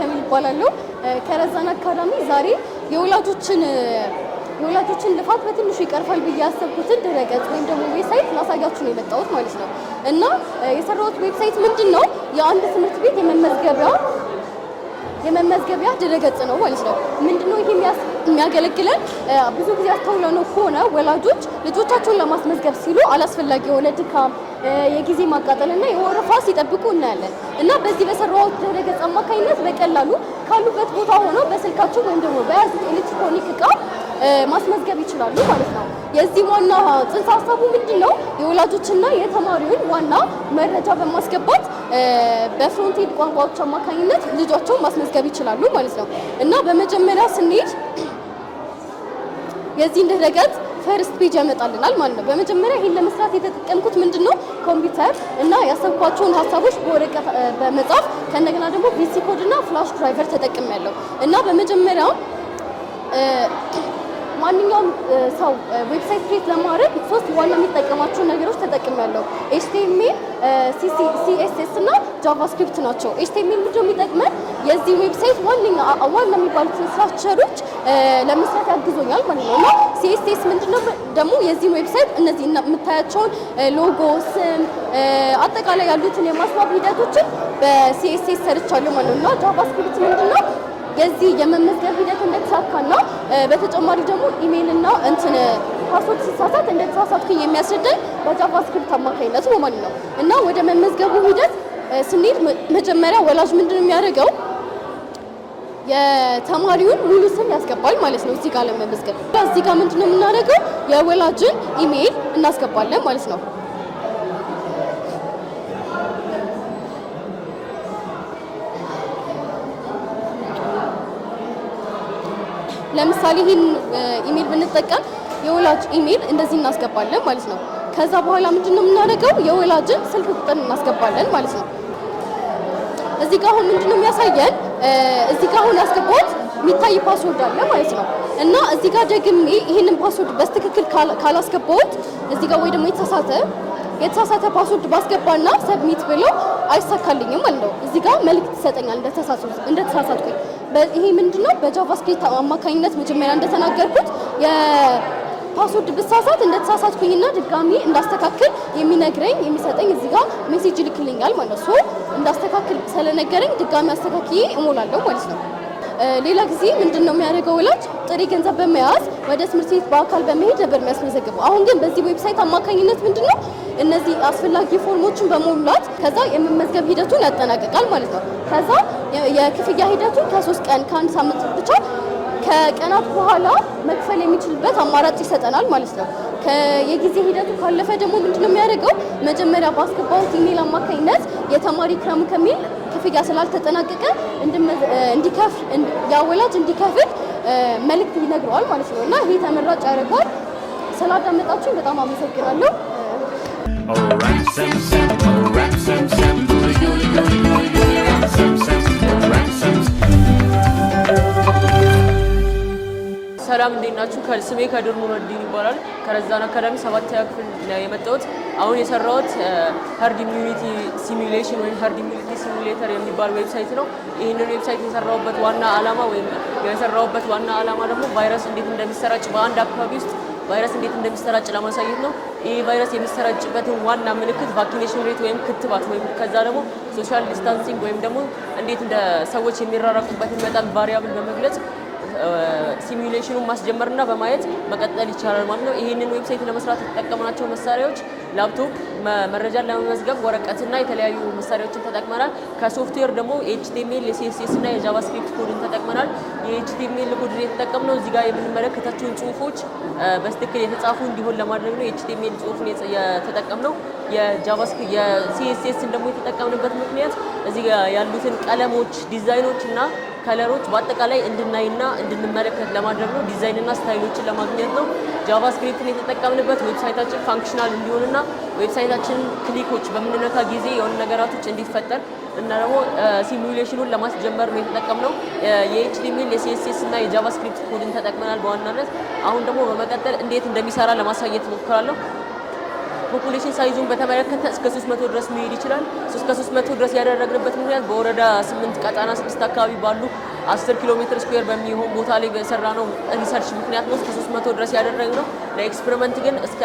ከሚል እባላለሁ። ከረዛን አካዳሚ ዛሬ የወላጆችን ልፋት በትንሹ ይቀርፋል ብዬ ያሰብኩትን ድረገጽ ወይም ደግሞ website ላሳያችሁ ነው የመጣሁት ማለት ነው። እና የሰራሁት website ምንድን ነው? የአንድ ትምህርት ቤት የመመዝገቢያ ድረገጽ ነው ማለት ነው። ምንድነው ይሄ የሚያገለግለን? ብዙ ጊዜ አስተውለነው ከሆነ ወላጆች ልጆቻቸውን ለማስመዝገብ ሲሉ አላስፈላጊ የሆነ ድካም፣ የጊዜ ማቃጠልና የወረፋ ሲጠብቁ እናያለን። እና በዚህ በሰራሁት ድረገጽ አማካኝነት በቀላሉ ካሉበት ቦታ ሆነው በስልካቸው ወይም ደግሞ በያዙት ኤሌክትሮኒክ እቃ ማስመዝገብ ይችላሉ ማለት ነው። የዚህ ዋና ጽንሰ ሀሳቡ ምንድን ነው? የወላጆችና የተማሪውን ዋና መረጃ በማስገባት በ frontend ቋንቋዎች አማካኝነት ልጃቸውን ማስመዝገብ ይችላሉ ማለት ነው። እና በመጀመሪያ ስንሄድ የዚህን ድረገጽ first page ያመጣልናል ማለት ነው። በመጀመሪያ ይሄን ለመስራት የተጠቀምኩት ምንድነው ኮምፒውተር እና ያሰብኳቸውን ሀሳቦች በወረቀት በመጻፍ ከእንደገና ደግሞ VS Code እና Flash Driver ተጠቅሜያለሁ። እና በመጀመሪያው ማንኛውም ሰው website create ለማድረግ ሶስት ዋና የሚጠቀማቸው ነገሮች ተጠቅሜያለሁ። HTML፣ CSS እና JavaScript ናቸው። HTML ምንድነው የሚጠቅመን? የዚህ website ዋነኛ ዋና የሚባሉትን structure ኦች ለመስራት ያግዞኛል ማለት ነው። እና CSS ምንድነው ደግሞ የዚህ website እነዚህ የምታያቸውን ሎጎ፣ ስም፣ አጠቃላይ ያሉትን የማስዋብ ሂደቶችን በ CSS ሰርቻለሁ ማለት ነው። እና JavaScript ምንድነው የዚህ የመመዝገብ ሂደት እንደተሳካና በተጨማሪ ደግሞ ኢሜይል እና እንትን password ሲሳሳት እንደተሳሳትኩኝ የሚያስረዳኝ በ JavaScript አማካኝነት ነው ማለት ነው። እና ወደ መመዝገቡ ሂደት ስንሄድ መጀመሪያ ወላጅ ምንድነው የሚያደርገው? የተማሪውን ሙሉ ስም ያስገባል ማለት ነው። እዚህ ጋር ለመመዝገብ እዚህ ጋር ምንድነው የምናደርገው? የወላጅን ኢሜይል እናስገባለን ማለት ነው። ለምሳሌ ይህን ኢሜል ብንጠቀም የወላጅ ኢሜል እንደዚህ እናስገባለን ማለት ነው። ከዛ በኋላ ምንድነው የምናደርገው? የወላጅን ስልክ ቁጥር እናስገባለን ማለት ነው። እዚህ ጋር አሁን ምንድነው የሚያሳየን? እዚህ ጋር አሁን ያስገባሁት የሚታይ password አለ ማለት ነው። እና እዚህ ጋር ደግሜ ይህንን password በትክክል ካላስገባሁት እዚህ ጋር ወይ ደግሞ የተሳሳተ password ባስገባና submit ብለው አይሳካልኝም ማለት ነው። እዚህ ጋር መልእክት ይሰጠኛል እንደተሳሳትኩኝ። ይሄ ምንድነው በ JavaScript አማካኝነት መጀመሪያ እንደተናገርኩት የ password ብሳሳት እንደተሳሳትኩኝና ድጋሚ እንዳስተካክል የሚነግረኝ የሚሰጠኝ እዚህ ጋር message ይልክልኛል ማለት ነው። So እንዳስተካክል ስለነገረኝ ድጋሚ አስተካክዬ እሞላለሁ ማለት ነው። ሌላ ጊዜ ምንድነው የሚያደርገው ወላጅ ጥሬ ገንዘብ በመያዝ ወደ ትምህርት ቤት በአካል በመሄድ ነበር የሚያስመዘግበው። አሁን ግን በዚህ website አማካኝነት ምንድነው እነዚህ አስፈላጊ ፎርሞችን በመሙላት ከዛ የመመዝገብ ሂደቱን ያጠናቅቃል ማለት ነው። ከዛ የክፍያ ሂደቱን ከ3 ቀን ከአንድ ሳምንት ብቻ ከቀናት በኋላ መክፈል የሚችልበት አማራጭ ይሰጠናል ማለት ነው። የጊዜ ሂደቱ ካለፈ ደግሞ ምንድነው የሚያደርገው? መጀመሪያ ባስገባሁት ኢሜል አማካኝነት የተማሪ ክረሙ ከሚል ክፍያ ስላልተጠናቀቀ እንዲከፍል ያ ወላጅ እንዲከፍል መልእክት ይነግረዋል ማለት ነው። እና ይሄ ተመራጭ ያደርገዋል። ስላዳመጣችሁኝ በጣም አመሰግናለሁ። Oh, ram, sam, sam, oh, ram, sam, sam, goody, goody, goody, goody, goody, ram, sam, sam, oh, ram, sam. ሰላም እንዴት ናችሁ? ስሜ ከድር ኑረዲን ይባላል። ከረዛን አካዳሚ 7ኛ ክፍል ነው የመጣሁት። አሁን የሰራሁት herd immunity simulation ወይም herd immunity simulator የሚባል website ነው። ይህንን website የሰራሁበት ዋና ዓላማ ወይም የሰራሁበት ዋና ዓላማ ደግሞ ቫይረስ እንዴት እንደሚሰራጭ በአንድ አካባቢ ውስጥ ቫይረስ እንዴት እንደሚሰራጭ ለማሳየት ነው። ይህ ቫይረስ የሚሰራጭበትን ዋና ምልክት vaccination rate ወይም ክትባት ወይም ከዛ ደግሞ social distancing ወይም ደግሞ እንዴት እንደ ሰዎች የሚራራቁበትን መጠን variable በመግለጽ simulation ኑን ማስጀመርና በማየት መቀጠል ይቻላል ማለት ነው። ይህንን website ለመስራት የተጠቀምናቸው መሳሪያዎች ላፕቶፕ፣ መረጃን ለመመዝገብ ወረቀትና የተለያዩ መሳሪያዎችን ተጠቅመናል። ከሶፍትዌር ደግሞ የ HTML፣ የ CSS እና የ JavaScript ኮድን ተጠቅመናል። የ HTML ኮድን የተጠቀምነው እዚህ ጋር የምንመለከታቸውን ጽሁፎች በትክክል የተጻፉ እንዲሆን ለማድረግ ነው። የ HTML ጽሁፍን የተጠቀምነው። የ JavaScript የ CSS ን ደግሞ የተጠቀምንበት ምክንያት እዚህ ጋር ያሉትን ቀለሞች፣ ዲዛይኖች እና color ኦች በአጠቃላይ እንድናይና እንድንመለከት ለማድረግ ነው። ዲዛይንና style ኦችን ለማግኘት ነው። JavaScript ን የተጠቀምንበት website ኣችን functional እንዲሆንና website ኣችን click ኦች በምንነካ ጊዜ የሆኑ ነገራቶች እንዲፈጠር እና ደግሞ simulation ኑን ለማስጀመር ነው የተጠቀምነው። የ HTML፣ የ CSS እና የ JavaScript ኮድን ተጠቅመናል በዋናነት። አሁን ደግሞ በመቀጠል እንዴት እንደሚሰራ ለማሳየት እሞክራለሁ። Population size ኡን በተመለከተ እስከ 300 ድረስ መሄድ ይችላል። እስከ 300 ድረስ ያደረግንበት ምክንያት በወረዳ 8 ቀጠና 6 አካባቢ ባሉ 10 ኪሎ ሜትር square በሚሆን ቦታ ላይ በሰራነው research ምክንያት ነው እስከ 300 ድረስ ያደረግነው። ለ experiment ግን እስከ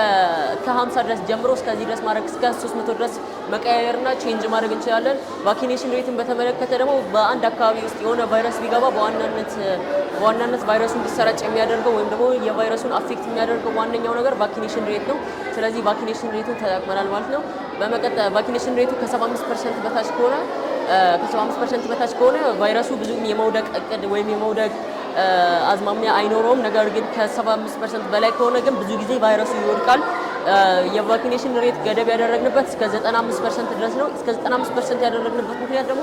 ከ50 ድረስ ጀምሮ እስከዚህ ድረስ ማድረግ እስከ 300 ድረስ መቀያየርና change ማድረግ እንችላለን። Vaccination rate ን በተመለከተ ደግሞ በአንድ አካባቢ ውስጥ የሆነ ቫይረስ ቢገባ በዋናነት ቫይረሱ እንዲሰራጭ የሚያደርገው ወይም ደግሞ የቫይረሱን affect የሚያደርገው ዋነኛው ነገር vaccination rate ነው። ስለዚህ vaccination rate ኡን ተጠቅመናል ማለት ነው። በመቀጠል vaccination rate ኡ ከ75% በታች ከሆነ ከ75% በታች ከሆነ ቫይረሱ ብዙም የመውደቅ እቅድ ወይም የመውደቅ አዝማሚያ አይኖረውም። ነገር ግን ከ75% በላይ ከሆነ ግን ብዙ ጊዜ ቫይረሱ ይወድቃል። የ vaccination rate ገደብ ያደረግንበት እስከ 95% ድረስ ነው። እስከ 95% ያደረግንበት ምክንያት ደግሞ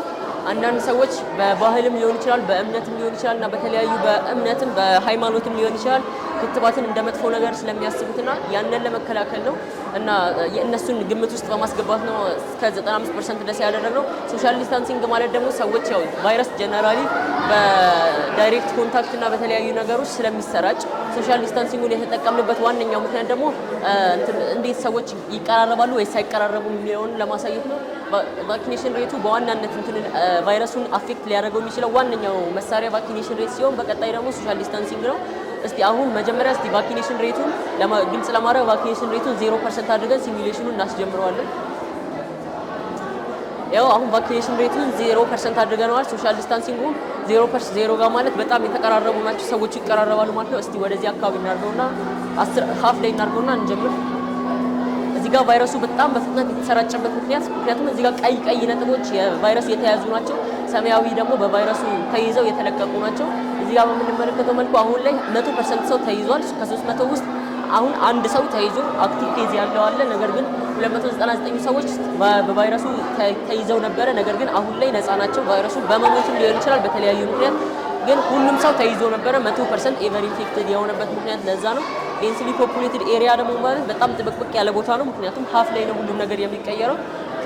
አንዳንድ ሰዎች በባህልም ሊሆን ይችላል፣ በእምነትም ሊሆን ይችላል እና በተለያዩ በእምነትም በሃይማኖትም ሊሆን ይችላል ክትባትን እንደ መጥፎ ነገር ስለሚያስቡትና ያንን ለመከላከል ነው እና የእነሱን ግምት ውስጥ በማስገባት ነው እስከ 95% ድረስ ያደረግነው። Social distancing ማለት ደግሞ ሰዎች ያው ቫይረስ generally በ direct contact እና በተለያዩ ነገሮች ስለሚሰራጭ social distancing ኡን የተጠቀምንበት ዋነኛው ምክንያት ደግሞ እንዴት ሰዎች ይቀራረባሉ ወይስ አይቀራረቡም የሚለውን ለማሳየት ነው። Vaccination rate ኡ በዋናነት እንትን ቫይረሱን affect ሊያደርገው የሚችለው ዋነኛው መሳሪያ vaccination rate ሲሆን በቀጣይ ደግሞ social distancing ነው። እስቲ አሁን መጀመሪያ እስቲ vaccination rate ኡን ግልጽ ለማድረግ vaccination rate ኡን 0% አድርገን simulation ኡን እናስጀምረዋለን። ያው አሁን vaccination rate ኡን 0% አድርገነዋል። Social distancing ኡ 0% 0 ጋር ማለት በጣም የተቀራረቡ ናቸው፣ ሰዎቹ ይቀራረባሉ ማለት ነው። እስቲ ወደዚህ አካባቢ እናድርገውና 10 half ላይ እናድርገውና እንጀምር። እዚህ ጋር ቫይረሱ በጣም በፍጥነት የተሰራጨበት ምክንያቱም እዚህ ጋር ቀይ ቀይ ነጥቦች የቫይረሱ የተያዙ ናቸው። ሰማያዊ ደግሞ በቫይረሱ ተይዘው የተለቀቁ ናቸው። እዚህ ጋር በምንመለከተው መልኩ አሁን ላይ 100% ሰው ተይዟል። ከ300 ውስጥ አሁን አንድ ሰው ተይዞ active case ያለው አለ። ነገር ግን 299 ሰዎች በቫይረሱ ተይዘው ነበረ። ነገር ግን አሁን ላይ ነፃ ናቸው። ቫይረሱ በመሞትም ሊሆን ይችላል በተለያዩ ምክንያት፣ ግን ሁሉም ሰው ተይዞ ነበረ። 100% ever infected የሆነበት ምክንያት ለዛ ነው። Densely populated area ደግሞ ማለት በጣም ጥብቅብቅ ያለ ቦታ ነው። ምክንያቱም half ላይ ነው ሁሉም ነገር የሚቀየረው።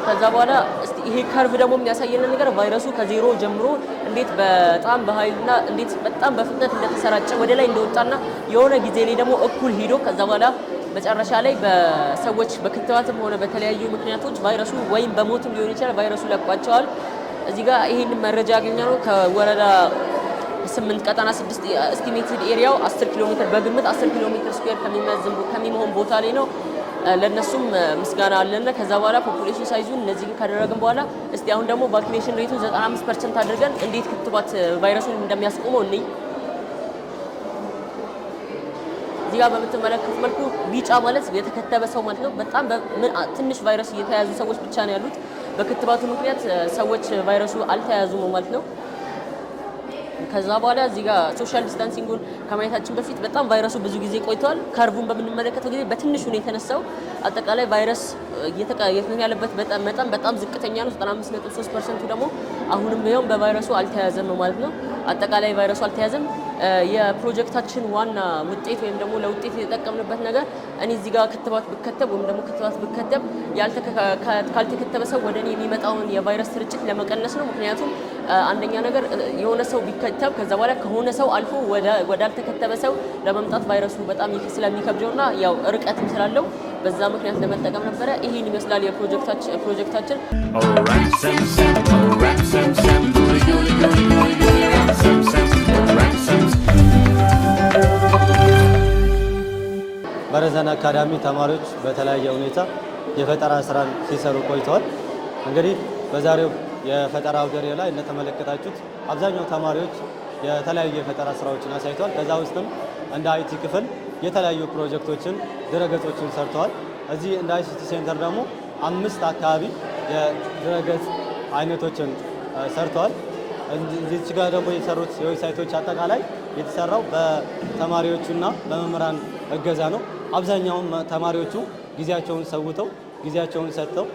ከዛ በኋላ እስቲ ይሄ curve ደግሞ የሚያሳየን ነገር ቫይረሱ ከዜሮ ጀምሮ እንዴት በጣም በኃይልና እንዴት በጣም በፍጥነት እንደተሰራጨ ወደ ላይ እንደወጣና የሆነ ጊዜ ላይ ደግሞ እኩል ሂዶ ከዛ በኋላ መጨረሻ ላይ በሰዎች በክትባትም ሆነ በተለያዩ ምክንያቶች ቫይረሱ ወይም በሞትም ሊሆን ይችላል ቫይረሱ ለቋቸዋል። እዚህ ጋር ይሄንን መረጃ ያገኘነው ከወረዳ 8 ቀጠና 6 estimated area ው 10 ኪሎ ሜትር በግምት 10 ኪሎ ሜትር square ከሚመዝን ከሚሆን ቦታ ላይ ነው። ለነሱም ምስጋና አለን። ከዛ በኋላ population size ኡን እነዚህን ካደረግን በኋላ እስቲ አሁን ደግሞ vaccination rate ኡን 95% አድርገን እንዴት ክትባት ቫይረሱን እንደሚያስቆመው እንይ። እዚህ ጋር በምትመለከቱት መልኩ ቢጫ ማለት የተከተበ ሰው ማለት ነው። በጣም ትንሽ ቫይረስ የተያዙ ሰዎች ብቻ ነው ያሉት። በክትባቱ ምክንያት ሰዎች ቫይረሱ አልተያዙም ማለት ነው። ከዛ በኋላ እዚህ ጋር social distancing ኡን ከማየታችን በፊት በጣም ቫይረሱ ብዙ ጊዜ ቆይቷል። Curve ኡን በምንመለከተው ጊዜ በትንሹ ነው የተነሳው። አጠቃላይ ቫይረስ ያለበት መጠን በጣም ዝቅተኛ ነው። 95.3%ቱ ደግሞ አሁንም ቢሆን በቫይረሱ አልተያዘም ማለት ነው። አጠቃላይ ቫይረሱ አልተያዘም። የፕሮጀክታችን ዋና ውጤት ወይም ደግሞ ለውጤት የተጠቀምንበት ነገር እኔ እዚህ ጋር ክትባት ብከተብ ወይም ደግሞ ክትባት ብከተብ ካልተከተበ ሰው ወደ እኔ የሚመጣውን የቫይረስ ስርጭት ለመቀነስ ነው። ምክንያቱም አንደኛ ነገር የሆነ ሰው ቢከተብ ከዛ በኋላ ከሆነ ሰው አልፎ ወዳልተከተበ ሰው ለመምጣት ቫይረሱ በጣም ስለሚከብደውና ያው ርቀትም ስላለው በዛ ምክንያት ለመጠቀም ነበረ። ይሄን ይመስላል የፕሮጀክታችን። Oh, ram sam sam, oh ram sam sam, goody goody goody goody goody, ram sam sam, oh ram sam. በረዘን አካዳሚ ተማሪዎች በተለያየ ሁኔታ የፈጠራ ስራን ሲሰሩ ቆይተዋል። እንግዲህ በዛሬው የፈጠራ አውደ ርዕይ ላይ እንደተመለከታችሁት አብዛኛው ተማሪዎች የተለያዩ የፈጠራ ስራዎችን አሳይተዋል። ከዛ ውስጥም እንደ IT ክፍል የተለያዩ ፕሮጀክቶችን፣ ድረገጾችን ሰርተዋል። እዚህ እንደ ICT center ደግሞ 5 አካባቢ የድረገጽ አይነቶችን ሰርተዋል። እዚች ጋር ደግሞ የሰሩት የ website ኦች አጠቃላይ የተሰራው በተማሪዎቹና በመምህራን እገዛ ነው። አብዛኛውን ተማሪዎቹ ጊዜያቸውን ሰውተው ጊዜያቸውን ሰጥተው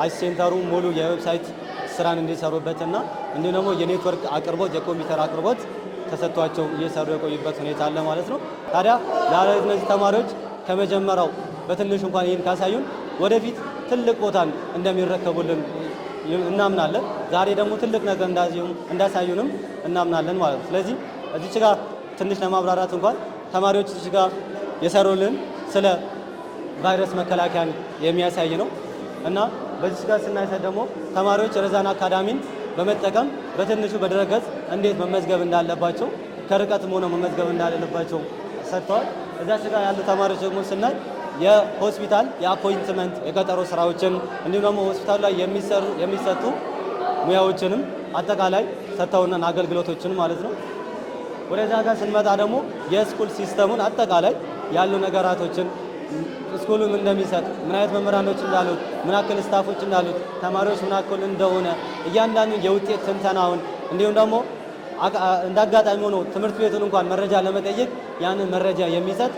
ICT center ኡ ሙሉ የ website ስራን እንዲሰሩበትና እንዲሁም ደግሞ የኔትወርክ አቅርቦት የኮምፒውተር አቅርቦት ተሰጥቷቸው እየሰሩ የቆዩበት ሁኔታ አለ ማለት ነው። ታዲያ እነዚህ ተማሪዎች ከመጀመሪያው በትንሹ እንኳን ይህን ካሳዩን ወደፊት ትልቅ ቦታን እንደሚረከቡልን እናምናለን። ዛሬ ደግሞ ትልቅ ነገር እንዳሳዩንም እናምናለን ማለት ነው። ስለዚህ እዚች ጋር ትንሽ ለማብራራት እንኳን ተማሪዎች እዚች ጋር የሰሩልን ስለ ቫይረስ መከላከያን የሚያሳይ ነው። እና በዚህ ጋር ስናይ ደግሞ ተማሪዎች ረዛን አካዳሚን በመጠቀም በትንሹ በድረገጽ እንዴት መመዝገብ እንዳለባቸው፣ ከርቀትም ሆነው መመዝገብ እንዳለባቸው ሰጥተዋል። እዛች ጋር ያሉ ተማሪዎች ደግሞ ስናይ የሆስፒታል የ appointment የቀጠሮ ስራዎችን እንዲሁም ደግሞ ሆስፒታሉ ላይ የሚሰሩ የሚሰጡ ሙያዎችንም አጠቃላይ ሰጥተውናል፣ አገልግሎቶችን ማለት ነው። ወደዛ ጋር ስንመጣ ደግሞ የ school system ኡን አጠቃላይ ያሉ ነገራቶችን፣ school ኡ ምን እንደሚሰጥ፣ ምን አይነት መምህራኖች እንዳሉት፣ ምን ያክል staff ኦች እንዳሉት፣ ተማሪዎች ምን ያክል እንደሆነ፣ እያንዳንዱ የውጤት ትንተናውን እንዲሁም ደግሞ እንደ አጋጣሚ ሆኖ ትምህርት ቤቱን እንኳን መረጃ ለመጠየቅ ያንን መረጃ የሚሰጥ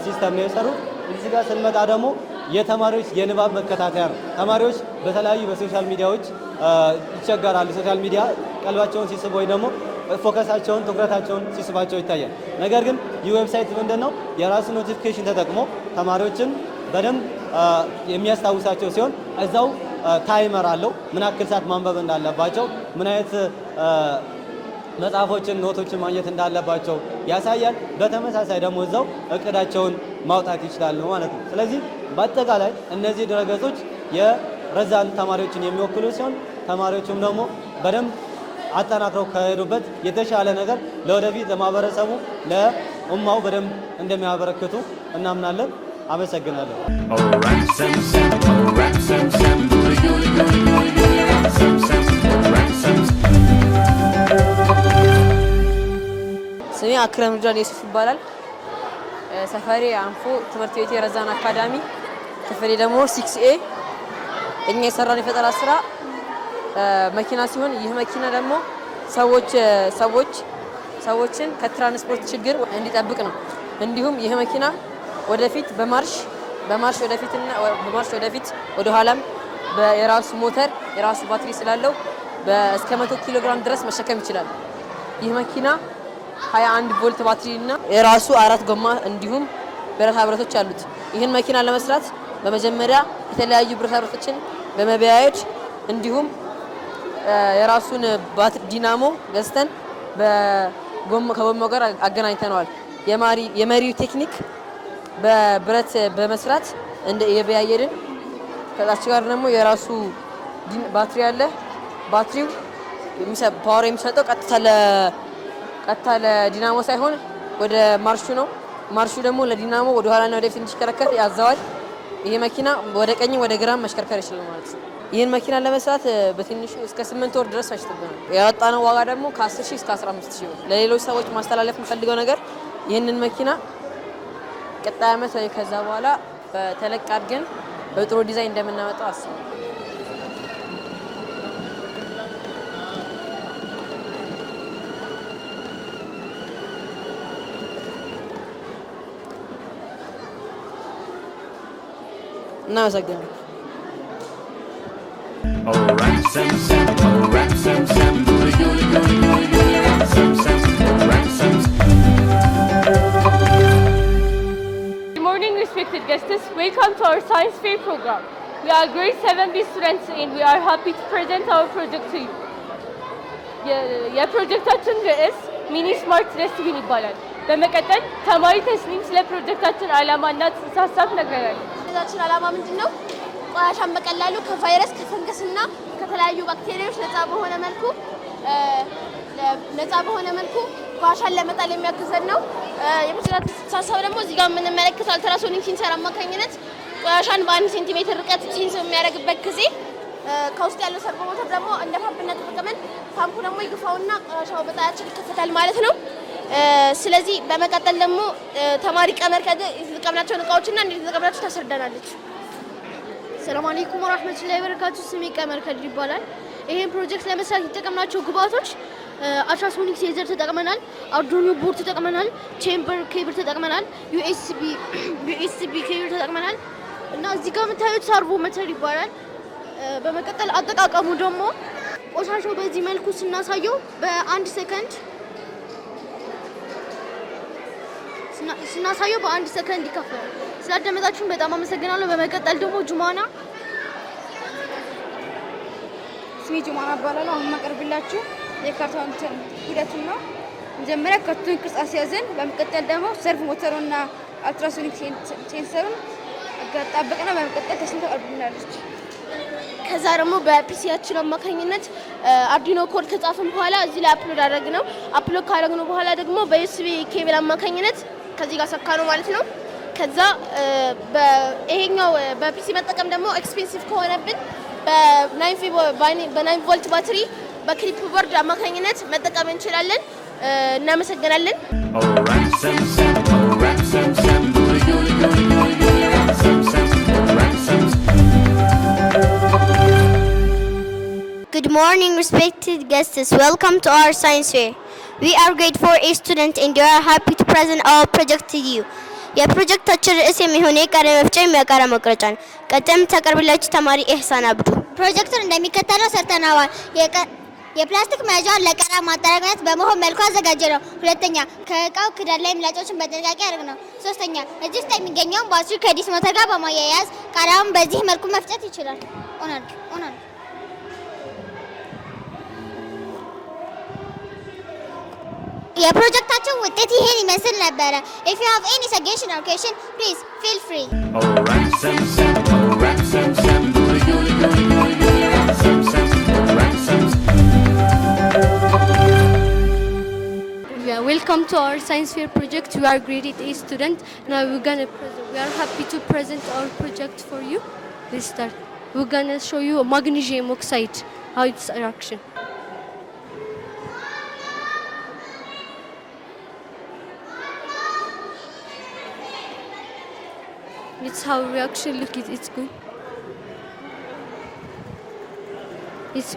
system ነው የሰሩት። እዚህ ጋር ስንመጣ ደግሞ የተማሪዎች የንባብ መከታተያ ነው። ተማሪዎች በተለያዩ በ social media ዎች ይቸገራሉ። Social media ቀልባቸውን ሲስብ ወይ ደግሞ focus ኣቸውን ትኩረታቸውን ሲስባቸው ይታያል። ነገር ግን ይህ website ምንድን ነው? የራሱ notification ተጠቅሞ ተማሪዎችን በደንብ የሚያስታውሳቸው ሲሆን እዛው timer አለው። ምን ያክል ሰዓት ማንበብ እንዳለባቸው፣ ምን አይነት መጽሐፎችን፣ note ኦችን ማግኘት እንዳለባቸው ያሳያል። በተመሳሳይ ደግሞ እዛው እቅዳቸውን ማውጣት ይችላሉ ማለት ነው። ስለዚህ በአጠቃላይ እነዚህ ድረገጾች የረዛን ተማሪዎችን የሚወክሉ ሲሆን ተማሪዎቹም ደግሞ በደንብ አጠናክረው ከሄዱበት የተሻለ ነገር ለወደፊት ለማህበረሰቡ ለኡማው በደንብ እንደሚያበረክቱ እናምናለን። አመሰግናለሁ። Ram sam sam, ram sam sam, goody goody goody goody goody, ram sam sam, ram sam. ስሜ አክረም ጃን ዩሱፍ ይባላል። ሰፈሬ አንፎ፣ ትምህርት ቤቴ ረዛን አካዳሚ፣ ክፍሌ ደግሞ 6A። እኛ የሰራን የፈጠራ ስራ መኪና ሲሆን ይህ መኪና ደግሞ ሰዎች ሰዎችን ከትራንስፖርት ችግር እንዲጠብቅ ነው። እንዲሁም ይህ መኪና ወደፊት በማርሽ ወደፊትና በማርሽ ወደፊት ወደ ኋላም የራሱ ሞተር የራሱ ባትሪ ስላለው እስከ 100 ኪሎ ግራም ድረስ መሸከም ይችላል። ይህ መኪና 21 ቮልት ባትሪ እና የራሱ አራት ጎማ እንዲሁም ብረታ ብረቶች አሉት። ይህን መኪና ለመስራት በመጀመሪያ የተለያዩ ብረታ ብረቶችን በመበያየት እንዲሁም የራሱን ባትሪ ዲናሞ ገዝተን ከጎማው ጋር አገናኝተነዋል። የመሪው ቴክኒክ በብረት በመስራት እንደ የበያየድን ከታች ጋር ደግሞ የራሱ ባትሪ አለ። ባትሪው power የሚሰጠው ቀጥታ ለዲናሞ ሳይሆን ወደ ማርሹ ነው። ማርሹ ደግሞ ለዲናሞ ወደ ኋላና ወደፊት እንዲሽከረከር ያዘዋል። ይሄ መኪና ወደ ቀኝም ወደ ግራም መሽከርከር ይችላል ማለት ነው። ይህን መኪና ለመስራት በትንሹ እስከ 8 ወር ድረስ ፈጅቶብናል። ያወጣነው ዋጋ ደግሞ ከ10 ሺህ እስከ 15 ሺህ ብር። ለሌሎች ሰዎች ማስተላለፍ የምፈልገው ነገር ይህንን መኪና ቀጣይ ዓመት ወይ ከዛ በኋላ በተለቅ አድርገን በጥሩ ዲዛይን እንደምናመጣው አስባለሁ። እናመሰግናለን። Ram sam sam, ram sam sam, goody goody goody goody goody, ram sam sam, ram sam. Good morning, respected guests. Welcome to our science fair program. We are grade 7B students and we are happy to present our project to you. የፕሮጀክታችን ርዕስ mini smart dustbin ይባላል። በመቀጠል ተማሪ ተስኒም ስለ ፕሮጀክታችን ዓላማ እና ጽንሰ ሀሳብ ነግረናለች። ፕሮጀክታችን ዓላማ ምንድን ነው? ቆሻሻን በቀላሉ ከቫይረስ፣ ከፈንገስና ከተለያዩ ባክቴሪያዎች ነፃ በሆነ መልኩ ቆሻሻን ለመጣል የሚያግዘን ነው። የፕሮጀክታችን ጽንሰ ሀሳብ ደግሞ እዚህ ጋር የምንመለከተው ultrasonic sensor አማካኝነት ቆሻሻን በ1 ሴንቲሜትር ርቀት sense በሚያደርግበት ጊዜ ከውስጥ ያለው servo motor ደግሞ እንደ ፓምፕነት ተጠቅመን ፓምፑ ደግሞ ይግፋውና ቆሻሻው በጣያችን ይከፈታል ማለት ነው። ስለዚህ በመቀጠል ደግሞ ተማሪ ቀመር ከድር የተጠቀምናቸውን እቃዎችና እንዴት የተጠቀምናቸው ታስረዳናለች። ሰላም አለይኩም ወራህመቱላሂ ወበረካቱ። ስሜ ቀመር ከድር ይባላል። ይሄን ፕሮጀክት ለመስራት የተጠቀምናቸው ግብአቶች ultrasonic sensor ተጠቅመናል፣ Arduino board ተጠቅመናል፣ chamber cable ተጠቅመናል፣ USB cable ተጠቅመናል እና እዚህ ጋር የምታዩት servo motor ይባላል። በመቀጠል አጠቃቀሙ ደግሞ ቆሻሻው በዚህ መልኩ ስናሳየው በ1 ሰከንድ ስናሳየው በ1 ሰከንድ ይከፍላል። ስላዳመጣችሁን በጣም አመሰግናለሁ። በመቀጠል ደግሞ ጁማና። ስሜ ጁማና እባላለሁ። አሁን የማቀርብላችሁ የካርቶን ሂደቱን ነው። መጀመሪያ ካርቶን ቅርጽ አስያዘን፣ በመቀጠል ደግሞ servo ሞተሩና ultrasonic sensor ኡን ጋር አጣበቅና በመቀጠል ተስኒም ታቀርብልናለች። ከዛ ደግሞ በ PC ያችን አማካኝነት Arduino code ከጻፍን በኋላ እዚህ ላይ upload አደረግነው። Upload ካደረግነው በኋላ ደግሞ በ USB cable አማካኝነት ከዚህ ጋር ሰካነው ማለት ነው። ከዛ ይሄኛው በ PC መጠቀም ደግሞ expensive ከሆነብን በ 9 volt ባትሪ በ clipboard አማካኝነት መጠቀም እንችላለን። እናመሰግናለን። Alright, sem sem, alright, sem sem, goody goody goody goody goody, right, sem sem, alright, sem. Good morning, respected guests. Welcome to our science fair. We are grade 4A students and we are happy to present our project to you. የፕሮጀክታችን ርዕስ የሚሆነው የቃሪያ መፍጫ የቃሪያ መቁረጫ ነው። ቀጣይ የምታቀርብላችሁ ተማሪ ኤህሳን አብዱ። ፕሮጀክቱን እንደሚከተለው ሰርተነዋል። የፕላስቲክ መያዣውን ለቃሪያ ማጠራቀሚያነት በመሆን መልኩ አዘጋጀነው። ሁለተኛ፣ ከእቃው ክዳን ላይ ምላጮችን በጥንቃቄ አደረግነው። ሶስተኛ፣ እዚህ ውስጥ የሚገኘውን ባትሪ ከ DC ሞተር ጋር በማያያዝ ቃሪያውን በዚህ መልኩ መፍጨት ይችላል። On አድርግ፣ on አድርግ። የፕሮጀክታችን ውጤት ይሄን ይመስል ነበረ። If you have any suggestion or question, please feel free. Alright, sem sem, alright, sem sem, goody goody goody goody goody, right, sem sem, alright, sem. Yeah, welcome to our science fair project. We are grade 8A student. Now we're gonna present. We are happy to present our project for you. Let's start. We're gonna show you magnesium oxide, how its reaction. It's how reaction. Look, it's good. It's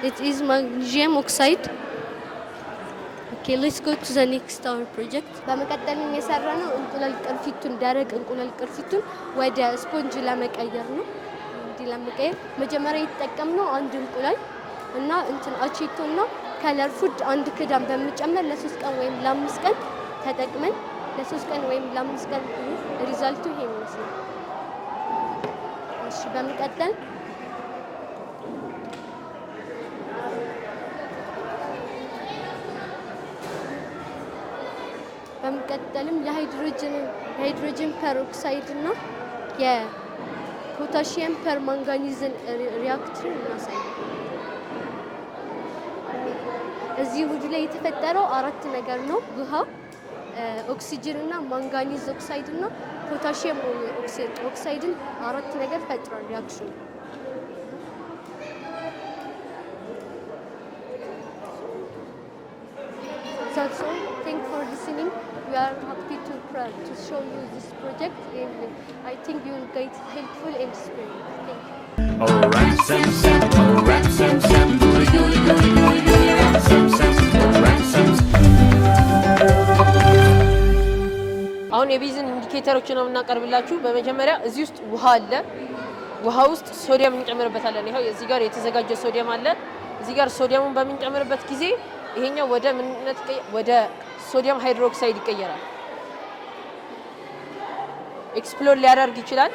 it is magnesium oxide. Okay, let's go to the next our project. በመቀጠልም የሰራነው እንቁላል ቅርፊቱን፣ ደረቅ እንቁላል ቅርፊቱን ወደ ስፖንጅ ለመቀየር ነው። እንዲህ ለመቀየር መጀመሪያ የተጠቀምነው አንድ እንቁላል እና እንትን አቼቶ እና color food አንድ ክዳን በመጨመር ለ3 ቀን ወይም ለ5 ቀን ተጠቅመን፣ ለ3 ቀን ወይም ለ5 ቀን result ኡ ይሄ ይመስላል። እሺ፣ በመቀጠልም የ hydrogen peroxide እና የ potassium permanganese ን reaction እናሳያለን። እዚህ ውህድ ላይ የተፈጠረው አራት ነገር ነው። ውሃ፣ ኦክሲጅን እና manganese oxide እና potassium oxide ን አራት ነገር ፈጥሯል reaction ኑ። That's all. Thank for listening. We are happy to show you this project and I think you will get helpful and inspiring. Thank you. Alright, sem sem, alright, sem sem, goody goody goody goody goody, right, sem sem, alright, sem. አሁን የ base ን indicator ኦች ነው የምናቀርብላችሁ። በመጀመሪያ እዚህ ውስጥ ውሃ አለ። ውሃ ውስጥ ሶዲየም እንጨምርበታለን። ይኸው እዚህ ጋር የተዘጋጀ ሶዲየም አለ። እዚህ ጋር ሶዲየሙን በምንጨምርበት ጊዜ ይሄኛው ወደ ምንነት ወደ sodium hydroxide ይቀየራል። Explode ሊያደርግ ይችላል።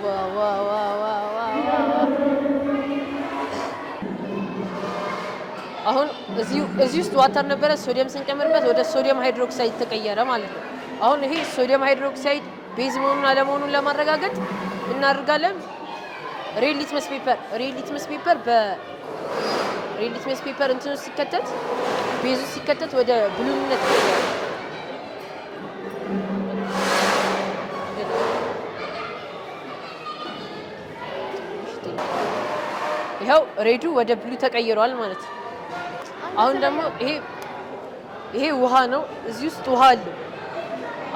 Wow! አሁን እዚህ ውስጥ water ነበረ። ሶዲየም ስንጨምርበት ወደ sodium hydroxide ተቀየረ ማለት ነው። አሁን ይሄ sodium hydroxide base መሆኑን አለመሆኑን ለማረጋገጥ እናደርጋለን። Red litmus paper በ red litmus paper እንትን ውስጥ ሲከተት፣ base ኡ ሲከተት ወደ blue ነት ይቀየራል። ይኸው red ኡ ወደ blue ተቀይሯል ማለት ነው። አሁን ደግሞ ይሄ ውሃ ነው። እዚህ ውስጥ ውሃ አለ።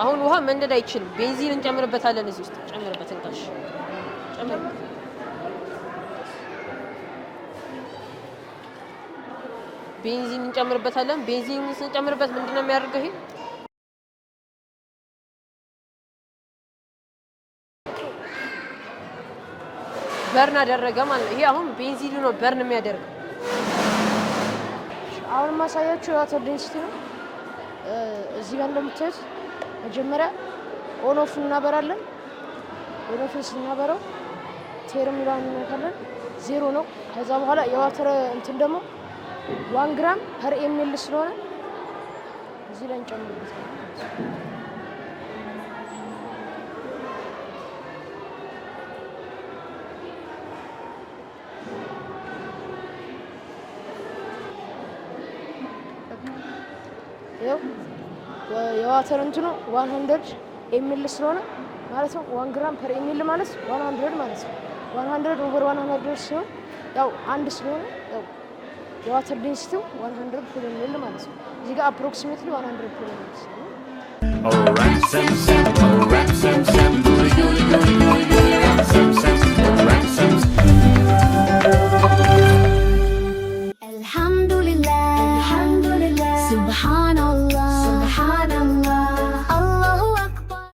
አሁን ውሃ መንደድ አይችልም። ቤንዚን እንጨምርበታለን። እዚህ ውስጥ ጨምርበት፣ እንቃሽ ጨምርበት። ቤንዚን እንጨምርበታለን። ቤንዚን ስንጨምርበት ምንድነው የሚያደርገው? ይሄ burn አደረገ ማለት ነው። ይሄ አሁን ቤንዚኑ ነው burn የሚያደርገው። አሁን ማሳያችሁ የ water density ነው። እዚህ ጋር እንደምታዩት መጀመሪያ on off እናበራለን። On off ን ስናበራው tare የሚለውን እንነካለን። ዜሮ ነው። ከዛ በኋላ የ water እንትን ደግሞ 1 gram per ml ስለሆነ እዚህ ላይ እንጨምርበታለን ማለት ነው። ይኸው የ water እንትኑ 100 ml ስለሆነ ማለት ነው፣ 1 gram per ml ማለት 100 ማለት ነው። 100 over 100 ሲሆን ያው አንድ ስለሆነ ያው የ water density ው 100 per ml ማለት ነው። እዚህ ጋር approximately 100 per ml ስለሆነ Oh, ram sam sam, oh ram sam sam, goody goody goody goody goody, ram sam sam, oh ram sam. الحمد لله، الحمد لله، سبحان الله، سبحان الله.